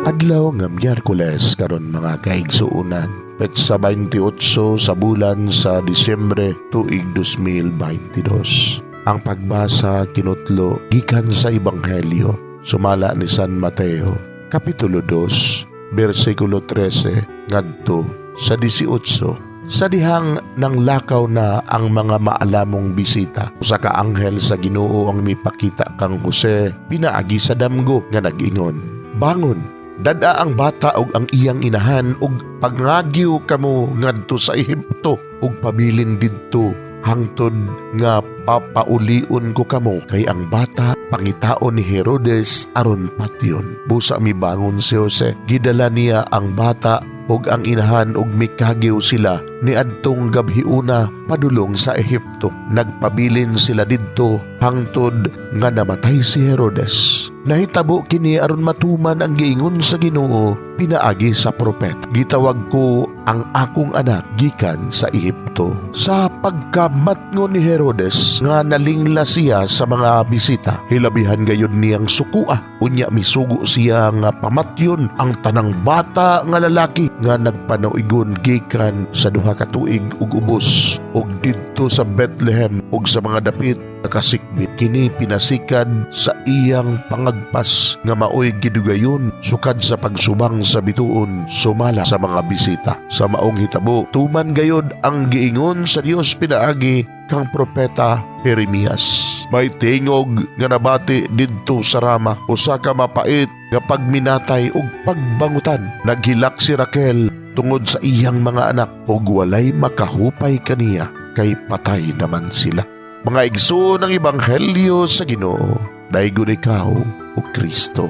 Adlaw nga Miyerkules karon, mga kaigsuonan. Petsa 28 sa bulan sa Disyembre, tuig 2022. Ang pagbasa kinutlo gikan sa Ebanghelyo sumala ni San Mateo, Kapitulo 2, versikulo 13 ngadto sa 18. Sa dihang nanglakaw na ang mga maalamong bisita, usa ka anghel sa Ginoo ang mipakita kang Jose pinaagi sa damgo nga nag-ingon, "Bangon, dad-a ang bata ug ang iyang inahan ug pangagyo kamo ngadto sa Ehipto ug pabilin didto hangtod nga papaulion ko kamo, kay ang bata pangitaon ni Herodes aron patyon." Busa mibangon si Jose, gidala niya ang bata ug ang inahan ug mikagiw sila niadtong gabhiuna padulong sa Ehipto. Nagpabilin sila didto hangtod nga namatay si Herodes. Nahitabo kini aron matuman ang giingon sa Ginoo pinaagi sa propeta, "Gitawag ko ang akong anak gikan sa Ehipto." Sa pagkamatngon ni Herodes nga nalingla siya sa mga bisita, hilabihan gayud niyang sukua. Unya misugo siya nga pamatyon ang tanang bata nga lalaki nga nagpanauigon gikan sa 2 ka tuig ug ubos ug didto sa Bethlehem ug sa mga dapit nga kasikbit. Kini pinasikad sa iyang pangagpas nga maoy gidugayon sukad sa pagsubang sa bituon sumala sa mga bisita. Sa maong hitabo, tuman gayod ang giingon sa Dios pinaagi kang propeta Jeremias, "May tingog nga nabati didto sa Rama, usa ka mapait nga pagminatay ug pagbangutan. Naghilak si Raquel tungod sa iyang mga anak ug walay makahupay kaniya kay patay naman sila." Mga igsoon, ang ebanghelyo sa Ginoo. Daygon ikaw, o Kristo.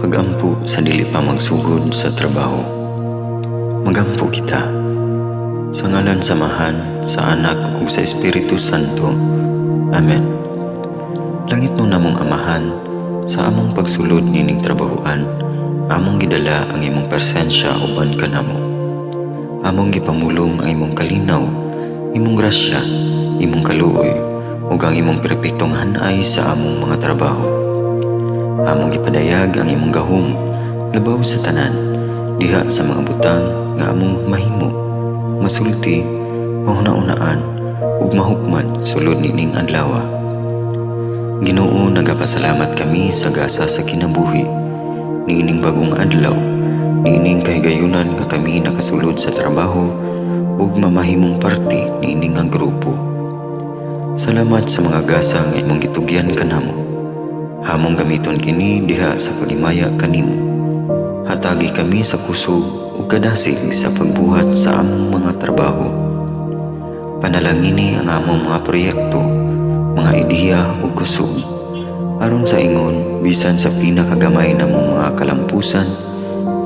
Pagampo sa dili pa magsugod sa trabaho. Magampo kita. Sa ngalan sa Amahan, sa Anak ug sa Espiritu Santo. Amen. Langitnon namong Amahan, sa among pagsulod nining trabahoan, among gidala ang imong presensya uban kanamo. Among gipamulong ang imong kalinaw, imong grasya, imong kaluoy, ug ang imong perpektong hanay sa among mga trabaho. Among gipadayag ang imong gahom labaw sa tanan diha sa mga butang nga among mahimo, masulti, mahuna-unaan ug mahukman sulod nining adlaw. Ginoo, nagapasalamat kami sa gasa sa kinabuhi niining bagong adlaw, niining kahigayunan nga kami nakasulod sa trabaho ug mamahimong parte niini nga grupo. Salamat sa mga gasa nga imong gitugyan kanamo. Among gamiton kini diha sa paghimaya kanimo. Hatagi kami sa kusog ug kadasig sa pagbuhat sa among mga trabaho. Panalangini ang among mga proyekto, mga ideya ug kusog. Aron sa ingon, bisan sa pinakagamay namong mga kalampusan,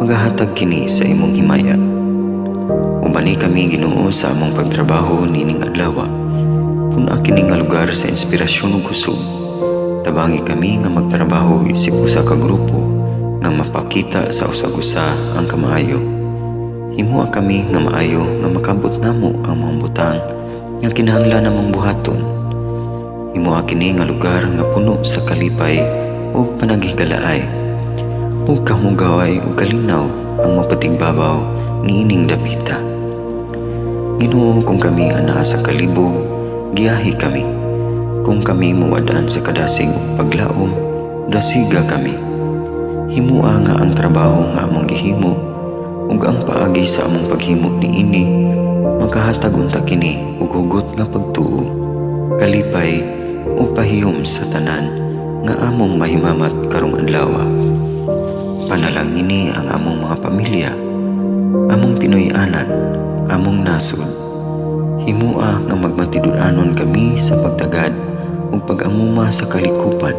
magahatag kini sa imong himaya. Ubani kami, Ginoo, sa among pagtrabaho nining adlaw. Pun-a kini nga lugar sa inspirasyon ug kusog. Tabangi kami nga magtrabaho isip usa ka grupo nga mapakita sa usag-usa ang kamaayo. Himoa kami nga maayo nga makabot namo ang mga butang nga kinahanglan namong buhaton. Himoa kini nga lugar nga puno sa kalipay ug panaghigalaay. Ug kahugaway ug kalinaw ang mapatigbabaw niining dapita. Ginoo, kung kami anaa sa kalibog, giyahi kami. Kung kami muwad-an sa kadasig ug paglaom, dasiga kami. Himoa nga ang trabaho nga among gihimo ug ang paagi sa among paghimo niini makahatag unta kini og hugot nga pagtuo, kalipay ug pahiyom sa tanan nga among mahimamat karong adlaw. Panalangini ang among mga pamilya, among Pinoy-anan, among nasod. Himoa nga magmatinud-anon kami sa pagtagad ug pag-amuma sa kalikupan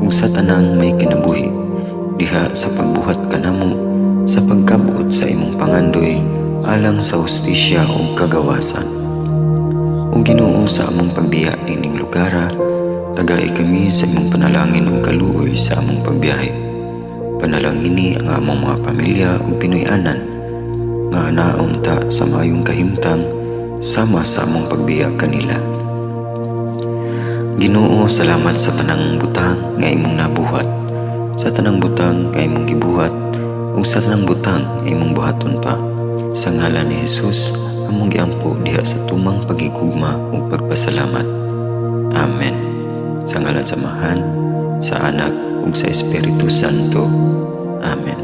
ug sa tanang may kinabuhi diha sa pagbuhat kanamo sa pagkabot sa imong pangandoy alang sa hustisya ug kagawasan. O Ginoo, sa among pagbiya nining lugara, tagai kami sa imong panalangin ug kaluoy sa among pagbiyahe. Panalangini ang among mga pamilya ug Pinoy-anan nga anaon ta sa maayong kahimtang sama sa among pagbiya kanila. Ginoo, salamat sa tanang butang nga imong nabuhat, sa tanang butang nga imong gibuhat, ug sa tanang butang nga imong buhaton pa. Sa ngalan ni Jesus, among giampo diha sa tumang pagigugma ug pagpasalamat. Amen. Sa ngalan sa Amahan, sa Anak ug sa Espiritu Santo. Amen.